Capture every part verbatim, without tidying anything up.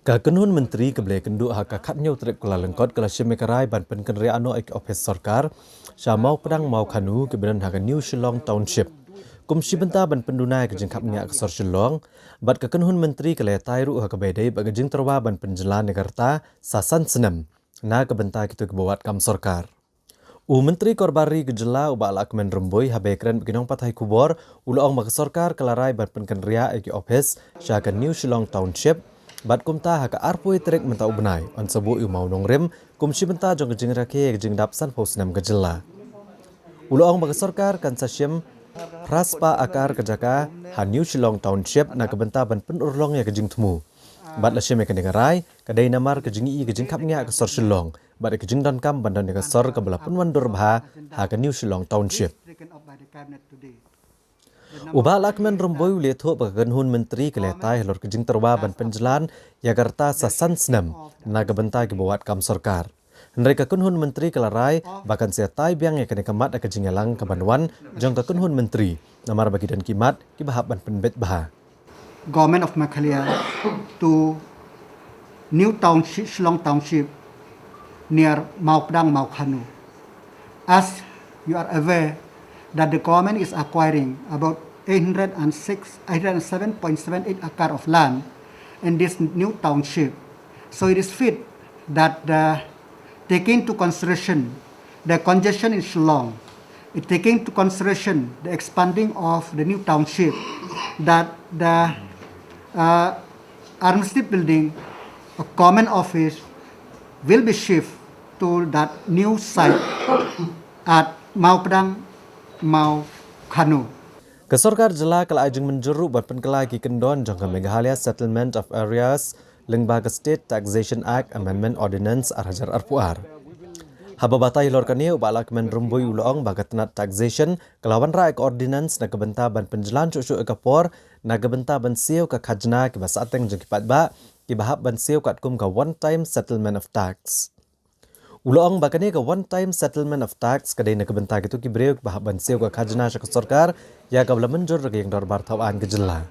Ka kynhun myntri ka ba la ïakynduh ha ka khathynñiew tarik Kyllalyngkot ka la shim ïa ka rai ban pynkynriah noh ïa ki ophis sorkar sha Mawpdang Mawkhanu kiba don ha ka New Shillong Township. Kum shi bynta ban pynduna ïa ka jingkhapngiah ka sor Shillong, bad ka kynhun myntri ka la ïatai ruh ha kaba ïadei bad ka jingtyrwa ban pynjlan ïa ka rta sa san snem na ka bynta kito kiba wad kam sorkar. U Myntri Korbar Ri ka jylla, u Bah Lahkmen Rymbui, haba ïakren bad ki nongpathai khubor, u la ong ba ka sorkar ka la rai ban pynkynriah ïa ki ophis sha ka New Shillong Township, bad kumta ha ka arphew tarik mynta u bnai yn sa buh ïa u mawnongrim kum shi bynta jong ka jingrakhe ïa ka jingdap sanphew snem ka jylla. U la ong ba ka sorkar kan sa shim phra spah akar ka jaka ha New Shillong Township na ka bynta ban pynurlong ïa ka jingthmu. Bad la shim ïa kane ka rai ka dei namar ka jingïohi ka jingkhapngiah ka sor Shillong bad ka jingdonkam ban don ïa ka sor kaba la pynwandur bha ha ka New Shillong Township. U Bah Lahkmen Rymbui u la ïathuh ba ka kynhun myntri ka la ïatai halor ka jingtyrwa ban pynjlan ïa ka rta sa san snem na ka bynta kiba wad kam sorkar. Hynrei ka kynhun myntri ka la rai ba kan sa ïatai biang ïa kane ka mat ha ka jingïalang kaban wan jong ka kynhun myntri, namar ba ki don ki mat kiba hap ban pynbeit bha. Government of Meghalaya to New Township, Shillong Township, near Mawpdang, Mawkhanu. As you are aware that the government is acquiring about eight hundred and six, eight hundred and seven point seven eight acre of land in this new township. So it is fit that the, taking into consideration the congestion in Shillong, it taking into consideration the expanding of the new township, that the, uh, administrative building, a common office, will be shift to that new site at Mawpdang, Mawkhanu. Ka sorkar jylla ka la ai jingmynjur ruh ban pynkylla ïa ki kyndon jong ka Meghalaya Settlement of Areas lyngba ka State Taxation Act Amendment Ordinance ar hajar arphew ar. Haba batai halor kane, u Bah Lahkmen Rymbui u la ong ba ka tnat taxation ka la wanrah ïa ka ordinance na ka bynta ban pynjlan shuh shuh ïa ka por na ka bynta ban siew ka khajna kiba sahteng jong ki paidbah kiba hap ban siew katkum ka one time settlement of tax. U la ong ba kane ka one time settlement of tax ka dei na ka bynta kito ki briew kiba hap ban siew ka khajna sha ka sorkar ïa kaba la mynjur da ka ïing dorbar thaw aiñ ka jylla.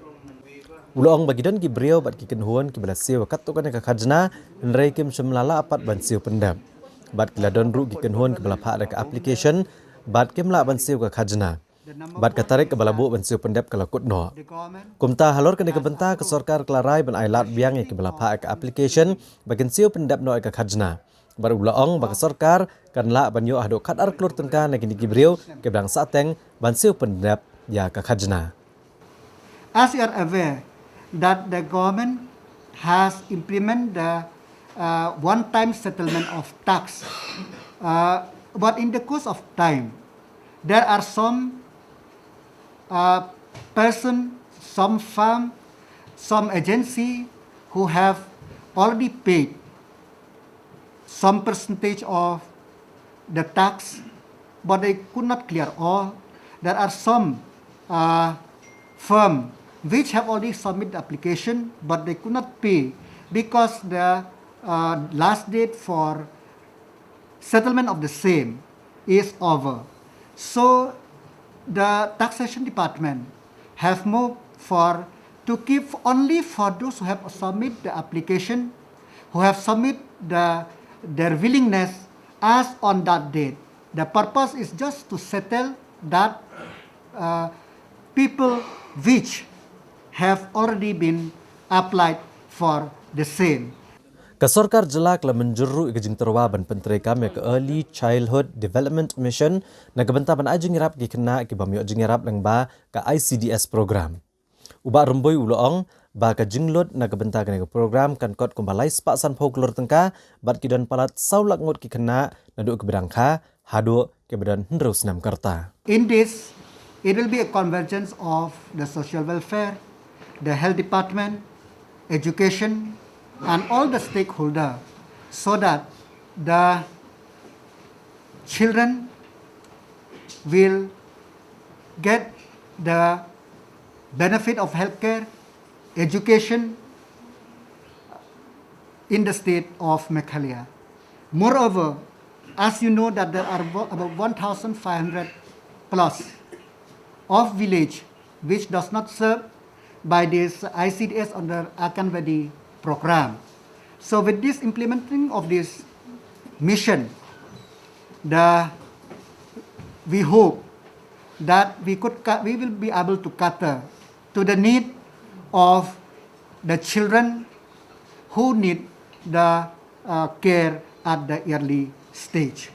U la ong ba ki don ki briew bad ki kynhun kiba la siew katto katne ka khajna, hynrei kim shym la lah pat ban siew pyndep. Bad ki la don ruh ki kynhun kiba la phah da ka application bad kim lah ban siew ka khajna. Bad ka tarik kaba la buh ban siew pyndep ka la kut noh. Kumta halor kane ka bynta ka sorkar ka la rai ban ai lad biang ïa kiba la phah ïa ka application ba kin siew pyndep noh ïa ka khajna. Bad u la ong ba ka sorkar kan lah ban ïoh haduh khat ar klur tyngka na kine ki briew kiba dang sahteng ban siew pyndep ïa ka khajna. As you are aware that the government has implemented the, uh, one-time settlement of tax, uh, but in the course of time, there are some, uh, person, some firm, some agency who have already paid some percentage of the tax, but they could not clear all. There are some, uh, firm which have already submitted application, but they could not pay because the, uh, last date for settlement of the same is over. So the taxation department have moved for to keep only for those who have submit the application, who have submit the, their willingness as on that date. The purpose is just to settle that, uh, people which have already been applied for the same. Ka sorkar jylla ka la mynjur ruh ïa ka jingtyrwa ban pyntreikam ïa ka Early Childhood Development Mission na ka bynta ban ai jingïarap ïa ki khynnah kiba ym ïoh jingïarap lyngba ka I C D S program. U Bah Rymbui u la ong ba ka jinglut na ka bynta kane ka program kan kot kumba lai spah sanphew klur tyngka bad ki don palat saw lak ngut ki khynnah naduh kiba dang kha haduh kiba don hynriew snem ka rta. In this, it will be a convergence of the social welfare, the health department, education, and all the stakeholder, so that the children will get the benefit of healthcare, education in the state of Meghalaya. Moreover, as you know that there are vo-, about one thousand five hundred plus of village which does not serve by this I C D S under Anganwadi program. So with this implementing of this mission, the we hope that we could ca- we will be able to cater to the need of the children who need the uh, care at the early stage.